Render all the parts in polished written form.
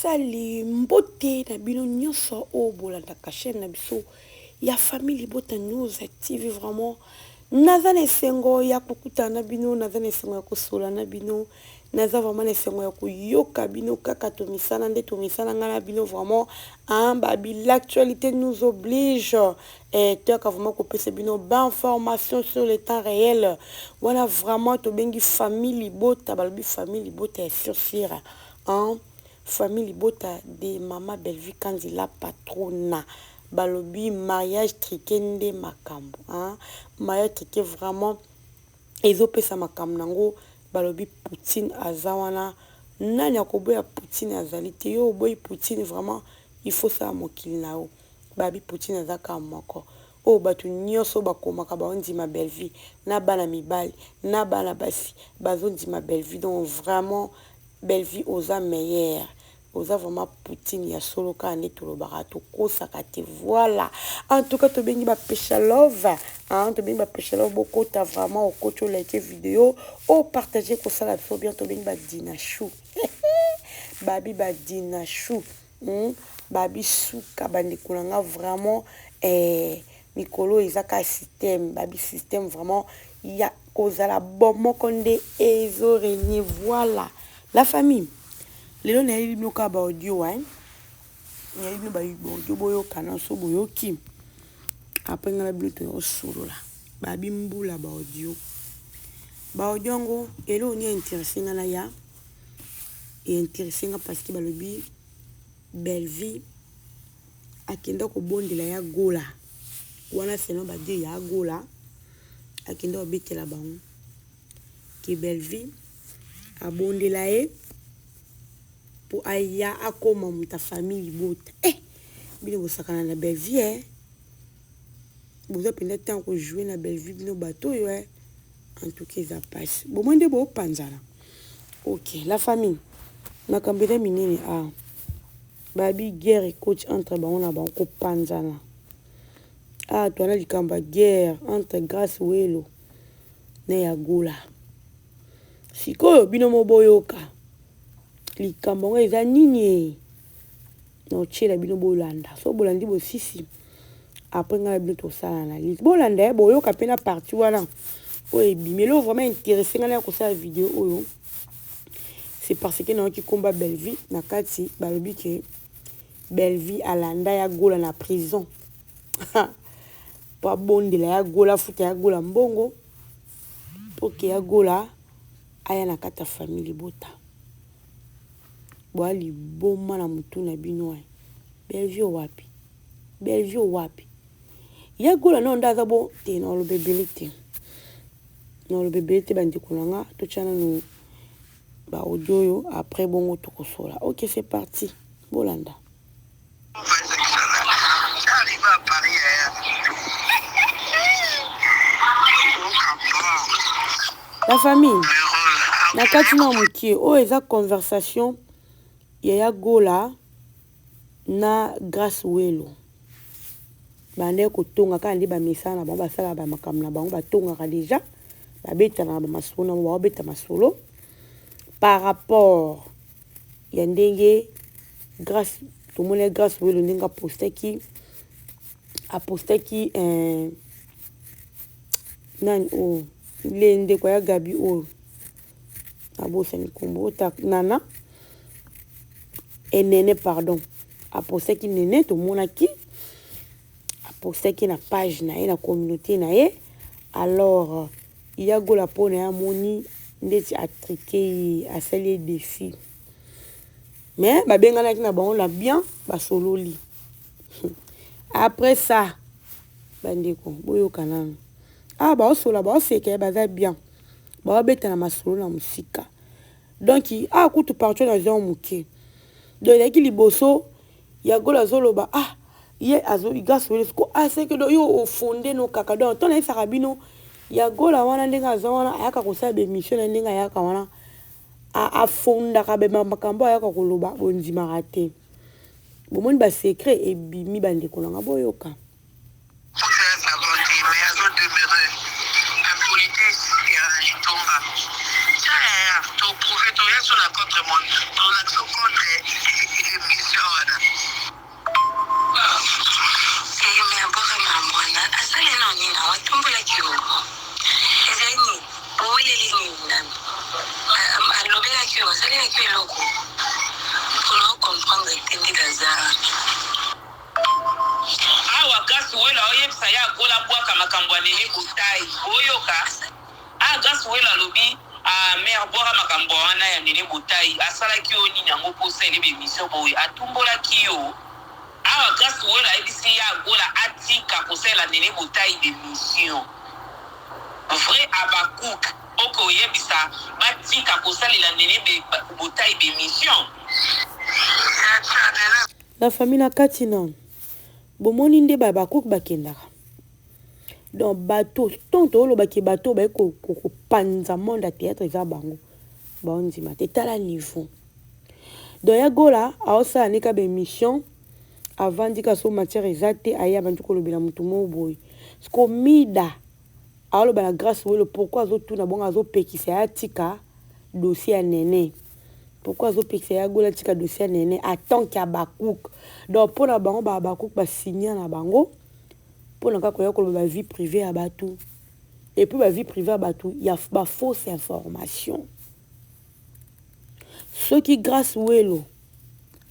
Basali mbote na bino nyonso oyo bolandaka chaîne na biso ya famille Libota News TV. Vraiment naza na esengo ya kokutana na bino, naza na esengo ya kosola na bino, naza vraiment na esengo ya koyoka bino kaka tomisana nde tomisana ngai na bino vraiment hein, babi l'actualité nous oblige eh, toyaka vraiment kopesa bino bainformation sur le temps réel wana vraiment tobengi famille Libota, balobi famille Libota ya sur sur hein, famille Libota de mama Bellevue Kanzi la patrona. Balobi mariage truqué nde makambo hein, mariage truqué vraiment ezopesa makambo nango. Balobi Poutine aza wana, nani akoboya Poutine azali te. Yo oboyi Poutine vraiment il faut sala mokili na yo. Babi Poutine aza kaka moko oyo bato nyonso bakomaka baondima Bellevue, na bana mibali na bana basi bazondima Bellevue. Donc vraiment Bellevue oza meilleure, oza vraiment Poutine ya solo kaka nde tolobaka, tokosaka te. Voilà, en tout cas tobengi bapesha love hein, tobengi bapesha love, bokota vraiment okoti olike video opartage kosala biso bien. Tobengi badina chou babi badina chou babi suka bandeko na nga vraiment eh, mikolo eza kaka système, babi système vraiment ya kozala bomoko nde ezorenye. Voilà la famille, lelo nayebi bino kaka baaudio hein, nayebi bino baaudio boyokana so boyoki après ngai na bino toyosolola. Babi mbula baaudio, baaudio yango eloko nini intéresse nga na ya intéresse nga parce que balobi Bellevue akenda kobondela ya Gola wana selon badie ya Gola akenda kobetela bango ke Bellevue abondela ye po aya akoma moto ya famille Libota. Eh, bino bosakana na Bellevue eh? Boza mpenza ntango kojoue na Bellevue bino bato oyo eh? En tout cas eza pasi bomoi nde bopanzana. Ok la famille, makambo eza minene ah. Babi guerre ekoti entre bango na bango kopanzana ah, towana likambo ya guerre entre Grace Welo na ya Gola. Sikoyo bino mo boyoka likambo yango eza nini na otiela bino bolanda. So bolandi bosisi après ngai na bino tosala analyse, bolanda ye boyoka mpe na partie wana oyo ebimi. Eloko vraiment intéressé ngai na kosala video oyo c'est parce que nayoki komba Bellevue na kati, balobi ke Bellevue alanda ya Gola na prison po abondela ya Gola, afuta ya Gola mbongo po ke ya Gola aya na kati ya famille Libota. Boya liboma na mutu na bino eh. Bellevue wapi? Bellevue wapi? Ya Gola nao nde aza bo te, na oloba ebele te, na oloba ebele te bandeko na nga, totya nanu ba audio oyo après bongo tokosola. Ok, c'est parti, bolanda. La famille, na kati na mokie oyo eza conversation ya ya Gola na Grace Welo. Bande kotonga kaka nde bamesana na bango, basalaka bamakambo na bango, batongaka deja, babetana na bamasolo na bango, babeta masolo par rapport ya ndenge Grace, tomoni Grace Welo ndenge apostaki apostaki eh, nani oyo le ndeko ya Gabi oyo abosani kombo nana enene pardon, apostaki nene, tomonaki apostaki na page na ye na communauté na ye. Alors ya Gola mpo na ye amoni ndeti atrike ye, asali ye défi, mais babenganaki na bango na bien, basololi. Après ça bandeko boyoka nanu ah, baosola baoseka ye baza bien, baobeta na masolo na mosika. Donc ah, kutu partie na zon moke, donc ezalaki liboso ya Gola azoloba ah ye azo Grace Welo siko ah c'est que yo ofonde no kaka. Donc ntango nayebisaka bino ya Gola wana ndenge aza wana ayaka kosala baémission na ndenge ayaka wana afondaka makambo ayaka koloba bondimaka te. Bomoni basecret ebimi bandeko na nga boyoka. eza. Awa Grace Welo aoyebisa ye agola abwaka makambo ya Nene Botayi boyoka ah Grace Welo alobi ah mère bwaka makambo wana ya Nene Botayi asalaki yo nini yango po osalele ba emission boye atumbolaki yo awa Grace Welo ayebisi ye agola atika kosalela Nene Botayi ba emission vrai Habacuc ok oyebisa batika kosalela Nene Botayi ba emission. La famille na kati nanu bomoni nde ba Habacuc bakendaka donc bato tant toloba ke bato baye kopanza monde ya théâtre eza bango baondima te tala niveau donc ya gola aosala nde ka baémission avandi ka so matière eza te aye abandi kolobela motu moko boye siko mida aoloba na Grace Welo pourquoi azotuna bongo azopekisa ye atika dossier ya Nene pourquoi azopekisa ye agola atika dossier ya Nene en tant que Habacuc donc mpona bango ba Habacuc basinya na bango mpona kaka koya koloba ba vie privée ya bato et puis ba vie privée ya bato ya ba fausse information. Soki Grace Welo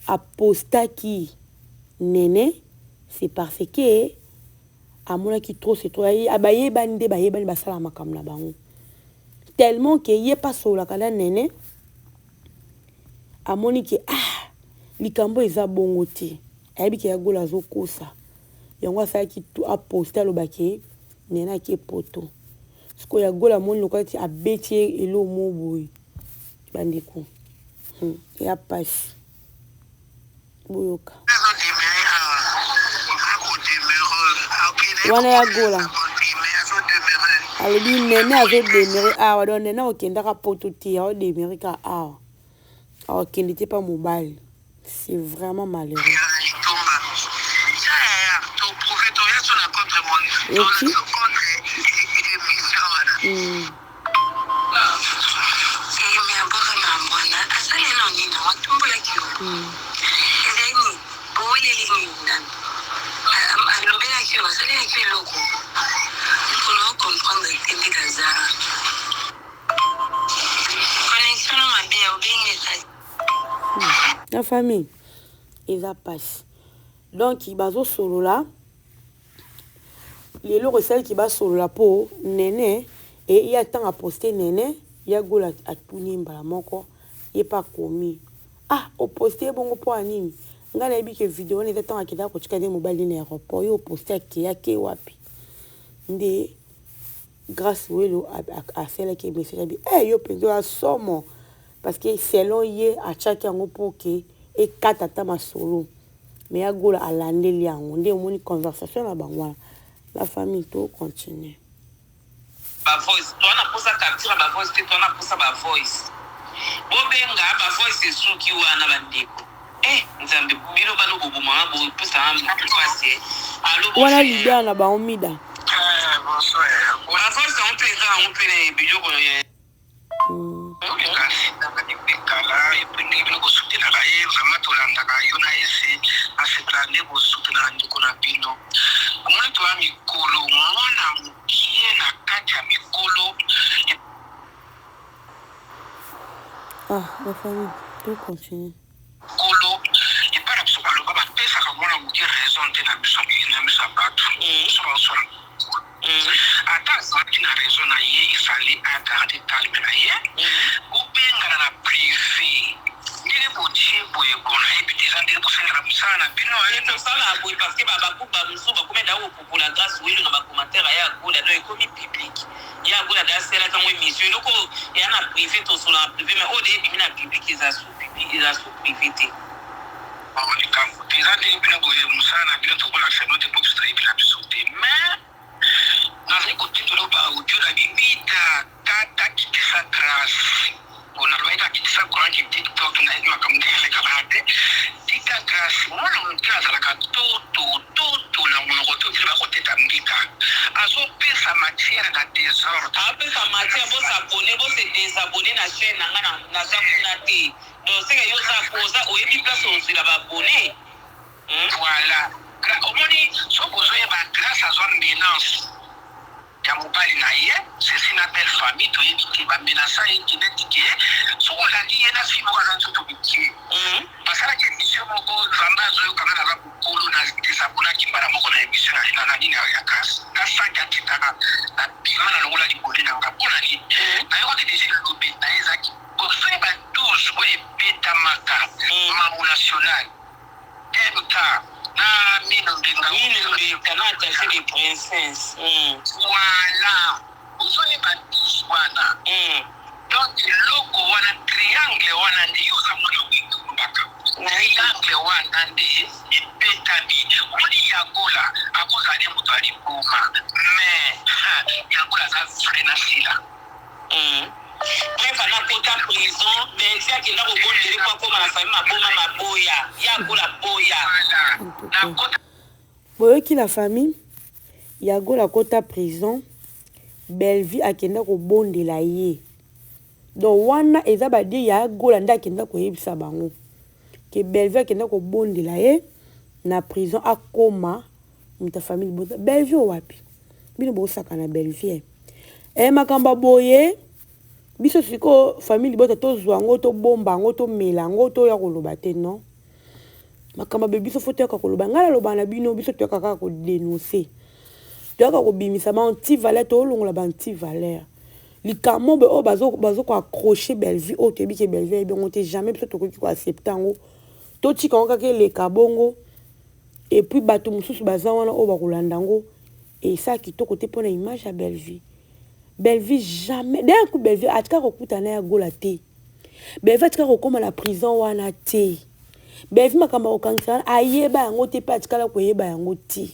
apostaki Nene c'est parce que amonaki trop c'est trop bayebani nde bayebani basala makambo na bango tellement ke ye mpe asololaka na Nene amoni ke ah likambo eza bongo te ayebi ke ya Gola azokosa yango asalaki aposte alobaki Nene ake poto sikoyo ya Gola amoni lokola ti abeti ye eloko moko boye bandeko ya pasi boyoka wana ya Gola alobi Nene azodemere awa donc Nene akokendaka poto te aodemere ka awa akokende te mpa mobali. C'est vraiment malheureux. Eki Na famille eza pasi donc bazosolola leloko esalaki basolola mpo Nene ye atanga poste Nene ya Gola atuni ye mbala moko ye mpe akomi ah oposte ye bongo mpo ya nini ngai nayebi ke video wana eza ntango akendaka kotika nde mobali na aéroport ye oposte ake ake wapi nde Grace Welo asalaki message abi eh yo mpenza oya somo parce que selon ye atiaki yango mpo ke ekata ata masolo mais ya Gola alandeli yango nde omoni conversation na bango wana. La famille to continue. Ba voice toa na posa capture ya ba voice te toa na posa ba voice bobenga ba voice esuki wana ba ndeko eh nzambe bino bana boboma nga bopesa nga mutu pasi eh allo Wana bonjour leader yaya na bango mida. Ba voice yango pe eza yango pe na biloko ya Kasi depuis kala epuis ndenge bino bosutenaka ye vraiment tolandaka yo na ese nasepelaka nde bosutenaka ndeko na bino omoni toya mikolo mwana mukie na kati ya mikolo. Ah la famille to continue. Kolo epai na biso baloba bapesaka mwana moke raison te na biso na miso ya batu biso bazosala ata azalaki na raison na ye il fallait a garder calme na ye bobengana na prive ndenge botie boye bon nayebi te eza ndenge bosalelaka mosala na bino Te tosalaka boye parce que ba habacuc ba mosusu bakomi da kopupola Grace Welo na ba commentaire ya Gola donc ekomi public ya Gola da asalaki yango emission eloko eya na prive tosolola na prive mais oyo de ebimi na public eza sous public eza sous prive te. Bon likambo te eza ndenge bino boye mosala na bino tokolakisa bino te po biso toyebi na biso te mais nazali kotindela ba audio na bibita tata kitisa Grace bon nalobaki akitisa courant ki tiktok nayebi makambo ndenge elekaka te tika Grace mwana moke azalaka toto toto na monoko te otili bakoteta mbika azopesa matière na desordre. Apesa matière bo s'abonner bo se désabonner na chaîne na nga naza kuna te donc seke yo oza oza oyebi place ozwela ba abonné. Voilà omoni soki ozoyeba Grace azwa menace ya mobali na ye ceci na belle famille toyebi te ba menaça ye ke neti ke soki olandi ye na fille moko aza nzoto mikie basalaki emission moko nzambe azo Mamu national MK na Mino Mbenga. Mino Mbenga na attaché de princesse. Voilà. Ozoni ba 12 wana. Donc eloko wana triangle wana nde yo oza mwana oyekolobaka. Triangle wana nde ebetami. Omoni Yagola akozala nde moto ya liboma mais Yagola aza vrai na Sila. Bref anakota prison Bellevue akenda kobondele po akoma na famille maboma maboya ye akola boya. Boyoki la famille Yagola akota prison Bellevue akenda kobondela ye donc wana eza ba dire ya Gola nde akenda koyebisa bango ke Bellevue akenda kobondela ye na prison akoma moto ya famille libota. Bellevue wapi? Bino bosaka na Bellevue. Eh makambo ya boye biso sikoyo famille libota tozwa yango tobomba yango tomela yango toya koloba te non. Makambo ya boye biso fo toyaka koloba. Ngai naloba na bino biso toyaka kaka kodenoncer. Toyaka kobimisa ba anti valeur tolongola ba anti valeur. Likambo boye oyo bazo bazo ko accrocher Bellevue oyo toyebi ke Bellevue ayebi yango te jamais biso tokoki ko accepter yango. Totika yango kaka eleka bongo et puis bato mosusu baza wana oyo bakolanda yango esala kitoko te mpona image ya Bellevue. Bellevue jamais d'un coup Bellevue atika kokutana na ya Gola te. Bellevue atika kokoma na prison wana te. Bellevue makambo ya kokangisa wana ayeba yango te mpe atikala koyeba yango te.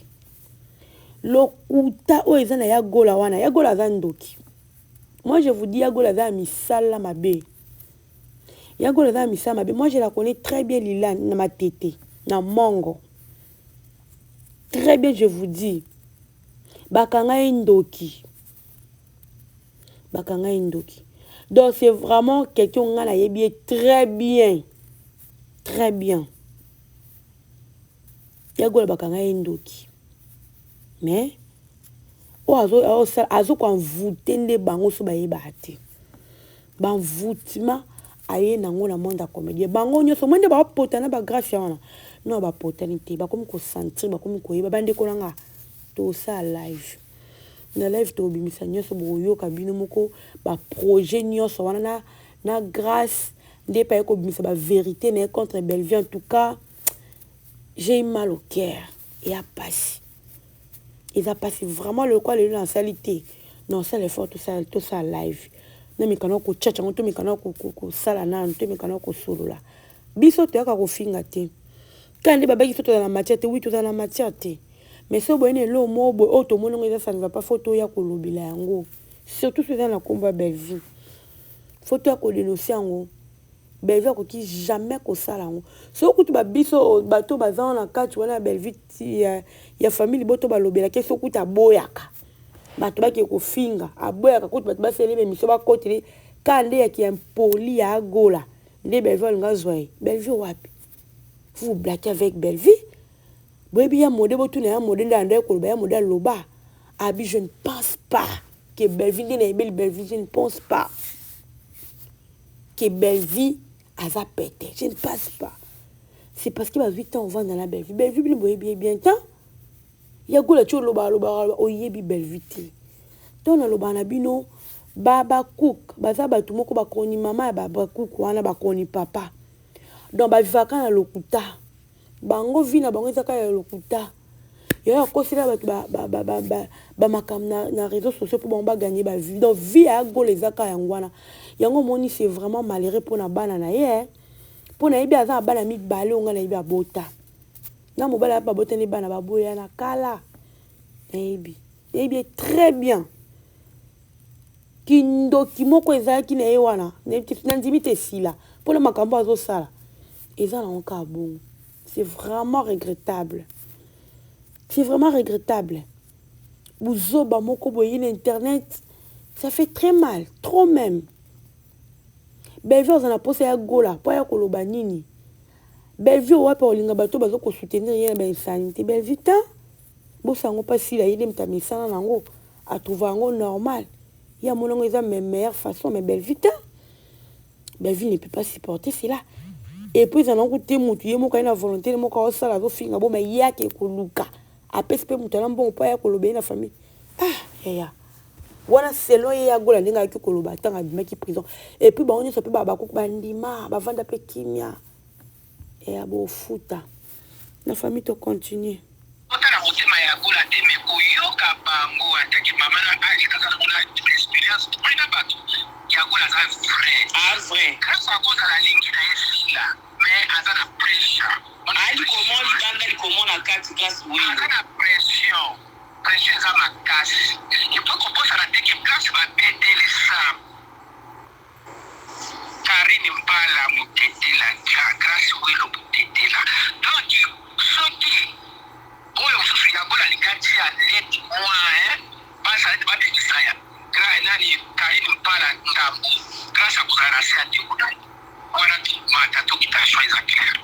Lokuta oyo eza na ya Gola wana, ya Gola aza ndoki. Moi je vous dis ya Gola aza ya misala mabe. Ya Gola aza ya misala mabe. Moi je la connais très bien Lila na Matete, na Mongo. Très bien je vous dis. Bakanga ye ndoki. Bakanga ye ndoki. Donc c'est vraiment quelqu'un nga nayebi ye très bien. Très bien. Ya Gola bakanga ye ndoki. Mais oyo azo azo ko envoûter nde bango so bayebaka te. Ba envoûtement aye nango na monde ya comédien. Bango nyonso moi nde baopota na ba grâce wana. Non bapotani te, bakomi ko sentir, bakomi koyeba bandeko na nga. Tosala live. Na live tobimisa nyonso bokoyoka bino moko ba projet nyonso wana na na grâce nde pa ye kobimisa ba vérité na ye contre Bellevue. En tout cas, j'ai eu mal au cœur. Eya pasi. Eza pasi vraiment lokwa lelo nasali te. Nasala effort tosala tosala live. Namekana kochacha yango tomekana kosala nanu tomekana kosolola. Biso toyaka kofinga te. Kaka nde babaki biso tozala na matière te. Oui, tozala na matière te. Mais soki boye na eloko moko boye oyo tomoni yango eza ça ne va pas, faut toya kolobela yango. Surtout soki eza na kombo ya Bellevue. Faut toya kodénoncer yango. Bellevue akoki jamais kosala yango. Soki kutu ba biso bato baza wana kati wana ya Bellevue ya, ya famille liboto balobelaki soki kutu aboyaka. Bato bake kofinga, aboyaka kutu bato basali émission bakoteli kaka nde yaki impoli ya Agola. Nde Bellevue alinga azwa ye. Bellevue wapi? Vous vous blaguez avec Bellevue? Boyebi ya mode botuna ya mode nde andaki koloba ya mode aloba. Abi je ne pense pas que Bellevue nde nayebeli Bellevue je ne pense pas que Bellevue aza pete. Je ne pense pas. C'est parce que bazwi temps ovanda na Bellevue. Bellevue bino boyebi ye bien temps. Ya Gola ti oloba aloba oyebi Bellevue te. To naloba na bino ba ba cook baza bato moko bakoni mama ya ba cook wana bakoni papa. Donc bavivaka na lokuta. Bango vie na bango eza kaka ya lokuta. Yayo akosela bato bamakambo na, na réseaux sociaux mpo bango baganye ba vie. Donc vie ya Gola eza kaka yango wana. Yango omoni c'est vraiment malheureux mpona bana na ye. Mpo nayebi aza na bana mibale oyo ngai nayebi abota. Na mobali ape babotani bana baboya na kala. Nayebi. Nayebi ye très bien. Kindoki moko ezalaki na ye wana. Nandimi te esila. Mpona makambo azosala. Eza nango kaka bongo. C'est vraiment regrettable. C'est vraiment regrettable. Buzoba moko boye na internet, ça fait très mal, trop même. Bellevue aza na posa ya Gola, po ya koloba nini? Bellevue wapi olinga bato bazo ko soutenir ye na ba insanité. Bellevue ta bosango pa sila ye nde moto amesana nango, a trouve yango normal. Ye amoni yango eza meilleure façon, mais Bellevue ta Bellevue ne peut pas supporter cela. Et puis ezala nango te motu ye moko aye na volonté moko aosala azofinga bo mais ye ake koluka apesi mpe moto ana mbongo mpo aya koloba ye na famille. Ah yaya wana selon ye ya Gola ndenge ayaki koloba ntango abimaki prison. Et puis bango nyonso mpe bakuku bandima bavanda mpe kimia. Eya bofuta na famille to continuer. Kota na motema ya Gola te mais koyoka bango atake mama na age aza nango na experience pris na batu ya Gola aza vrai. Ah vrai. Grace akozala alingi na ye Sila mais aza na pressure. Ah likomo libanda likomo na kati Grace Welo. Aza na pression pression eza makasi et puis kobosana te ke place babeteli Sam Carine mpala mutetela grace welo mutetela donc soki oyo mususu ya gola alingi atia neti mwa hein basa neti babimisa ya nani Carine mpala ngambu grace akozala na se ya ndeko na ye wana tomata tokita choix eza clair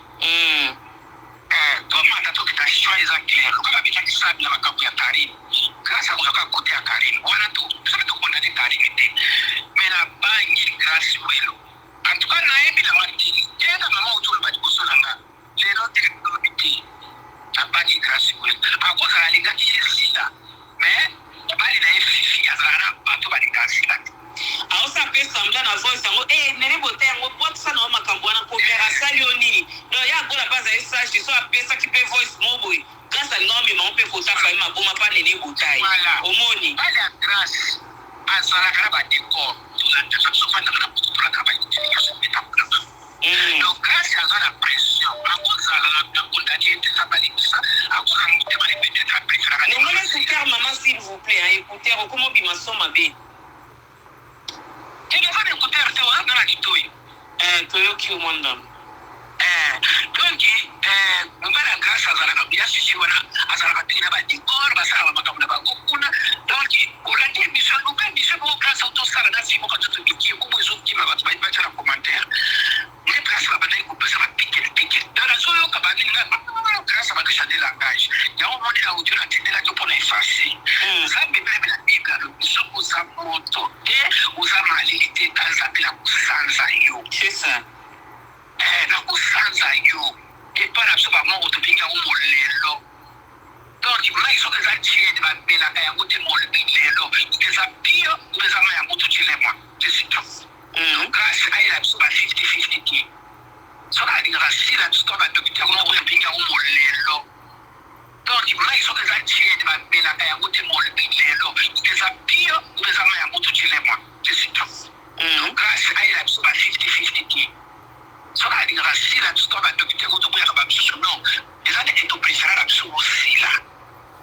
Eh, tomata tokita choix eza clair lokola babetaki sabi na makambo ya Carine grace akozwa kaka kote ya Carine wana to biso pe tokondane Carine te mais na bangi grace welo en tout cas nayebi na nga te tena mama oti oloba liboso na nga lelo te lobi te nabangi grace welo akozala alingaki ye sila mais mobali na ye fifi azalaka na bato balingaka sila te. Aosa pe semblant na voice yango eh nene bote yango bwakisa na yo makambo wana ko mère asali yo nini donc ya gola pe azali sage so apesaki pe voice moko boye grace alinga omema ngo pe kota famille maboma pa nene botayi Voilà. omoni. Mobali ya grace azalaka na ba decor tolandaka biso ofandaka na poto tolandaka ba idee nyonso ebetamaka na bango donc grace aza na pression akozala na condamne ye te nzambe alimbisa akozala motema ne peut-être a preferaka Longola écouteur maman s'il vous plaît hein écouteur okoma obima son mabe. Te naza na ecouteur te oza na litoyi. Eh toyoki yo mwa ndambo. Eh donc eh mobali ya grace azalaka ya fifi wana azalaka mingi na ba decor basalaka makambo na bango kuna donc olandi emission luka emission moko grace auto osala na fille moko atoto miki ekumu ezokima bato bayebi batia na commentaire nde grace babandaki kopesa ba pikele pikele donc nazoyoka banini nga grace abandi changer langage yango omoni na audio natindelaki mpona effacer nzambe mpe na bible alobi soki oza moto te oza malili te ta nzambe na kosanza yo. C'est ça. Eh nakosanza yo epa na biso ba mongo tobengi yango molelo donc mayi soki eza tiede bamelaka yango te molelo eza pire ou eza mayi ya moto tielema c'est tout donc grace ayela biso ba 50 50 te soki alingaka sila biso to bandoki te yango tobengi yango molelo donc mayi soki eza tiede bamelaka yango te molelo eza pire ou eza mayi ya moto tielema c'est tout donc grace ayela biso ba 50 50 te soki alingaka sila biso to bandoki te yango toboyaka bamisusu non eza ndenge toprefera na biso kosila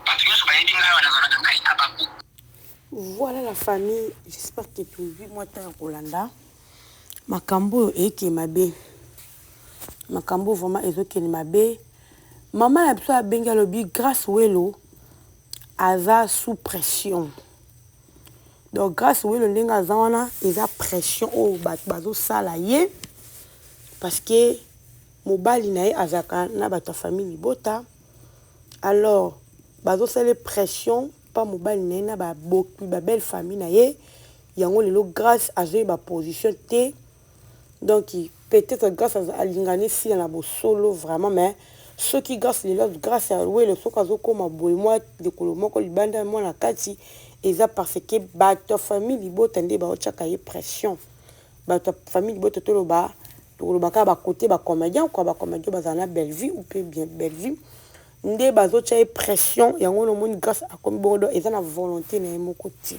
bato nyonso bayebi ngai wana nazalaka ngai na bango. Voilà la famille, j'espère que tozwi mwa temps ya kolanda makambo oyo eyeke mabe, makambo oyo vraiment ezokende mabe. Mama na biso abengi alobi Grace Welo aza sous pression. Donc Grace Welo ndenge aza wana eza pression oyo bato bazosala ye parce que mobali na ye azalaka na bato ya famille libota alors bazosala ye pression pa mobali na ye na ba ba belle famille na ye yango lelo Grace azoyeba position te donc peut-être Grace alingani sila na bosolo vraiment mais soki Grace lelo Grace ya Welo soki azokoma boye mwa lokolo moko libanda mwa na kati eza parce que bato ya famille libota nde baotiaka ye pression bato ya famille libota toloba tokoloba kaka bakote bacomédien quoi bacomédien bazala na Bellevue ou pe bien Bellevue nde bazotia ye pression yango nomoni Grâce akomi bongo donc eza na volonté na ye moko te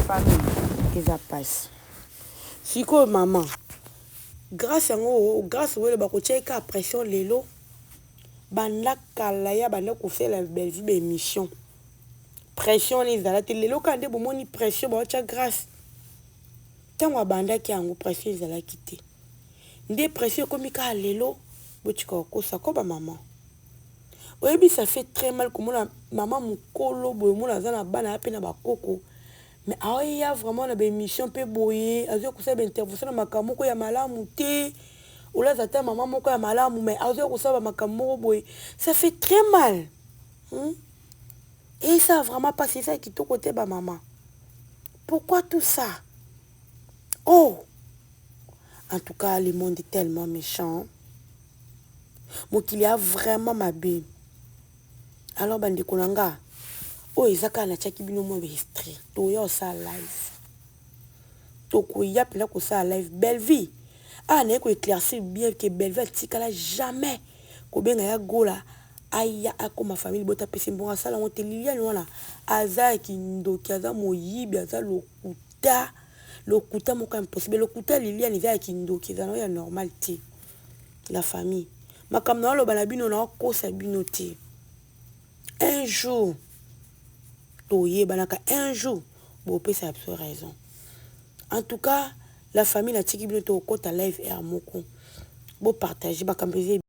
famille eza pasi sikoyo mama Grâce yango Grâce Welo bakotia ye kaka pression lelo banda kala ya banda kosala Bellevue ba émission pression wana ezala te lelo kaka nde bomoni pression baotia Grâce ntango abandaki yango pression ezalaki te nde pression ekomi kaka lelo botika kokosa ko bamama oyebi ça fait très mal komona mama mokolo boye omona aza na bana ya mpe na bakoko mais aoya vraiment na baémission mpe boye azoya kosala baintervention na makambo moko ya malamu te olaza ata mama moko ya malamu mais azoya kosala bamakambo moko boye ça fait très mal, Et ça vraiment pas eza kitoko te bamama. Pourquoi tout ça? Oh, en tout cas le monde est tellement méchant, mokili a vraiment mabe. Alors bandeko na nga oyo eza kaka natiaki bino mwa baextrait toya kosala live, tokoya mpenza kosala live. Bellevue Awa naye ko eclaircir bien que Bellevue atikala jamais kobenga ya Gola aya akoma famille libota apesi mbongo asala yango te. Liliane wana aza ya kindoki, aza moyibi, aza lokuta, lokuta moko impossible. Lokuta Liliane eza ya kindoki, eza ya normal te. La famille, makambo na oloba na bino naokosa bino te. Un jour toyebanaka, un jour bopesa biso raison. En tout cas, la famille, natiki bino, tokota live air moko, bopartage makambo eza.